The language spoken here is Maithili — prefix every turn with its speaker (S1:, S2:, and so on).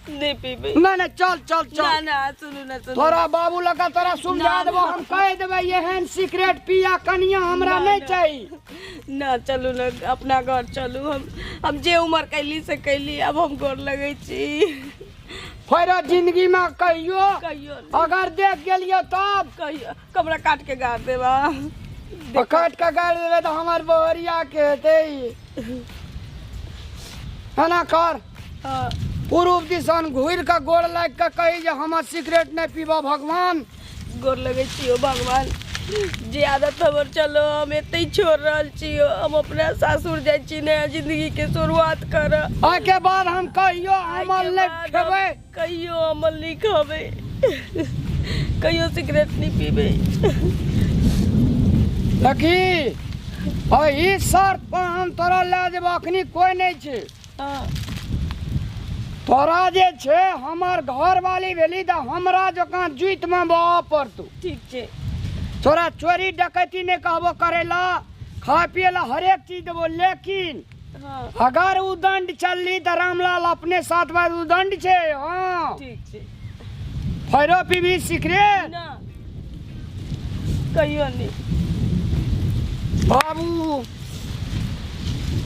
S1: नहि पीबै।
S2: नहि नहि, चल चल चल।
S1: ना ना, सुनू ना, सुनू।
S2: तोरा बाबू लगा तोरा समझा
S1: ना,
S2: देबो, हम कहि देबै एहन सिगरेट पिया कनिया हमरा
S1: ना,
S2: नहि
S1: ना।
S2: चाही।
S1: ना, चलू ना, अपना घर चलू। हम जे उमर कैली से कैली, अब हम गोर लगै छी।
S2: फेर जिंदगी में कहियो
S1: कहियो नहि।
S2: अगर देख गेलियो तब
S1: कहियो कमरा काट के गाड़ देबा।
S2: काट के गाड़ देबै तऽ हमर बहरिया के हेतै। एना कर।
S1: हाँ।
S2: पूर्व दिसन घुरि कऽ गोर लागि कऽ कही जे हमर सिगरेट नहि पीबऽ भगवान।
S1: गोर लगै छी ओ भगवान, जे आदत हमर चलो हम एते छोड़ रहल छी। हम अपना सासुर जाइ छी नया जिंदगी के शुरुआत कर।
S2: एहिके बाद हम कहियो अमल नहि खेबै।
S1: कहियो अमल नहीं खेबै, कहियो सिगरेट नहीं पीबै।
S2: देखी, एहि शर्त पर हम तोरा लए जेबो, अखनी कोइ नहि छै।
S1: हाँ।
S2: तोरा जे छै हमर घरवाली भेली तऽ हमरा जकाँ जुतिमे बहऽ पड़तौ।
S1: ठीक छै।
S2: तोरा चोरी डकैती नहि कहबो करै ला, खाय पिए ला हरेक चीज देबो, लेकिन
S1: हाँ।
S2: अगर उदंड चलली तऽ रामलाल अपने साथ बार उदंड छै। हाँ।
S1: ठीक छै।
S2: फेरो पीबी सिगरेट?
S1: ना, कहियो नहीं।
S2: बाबू।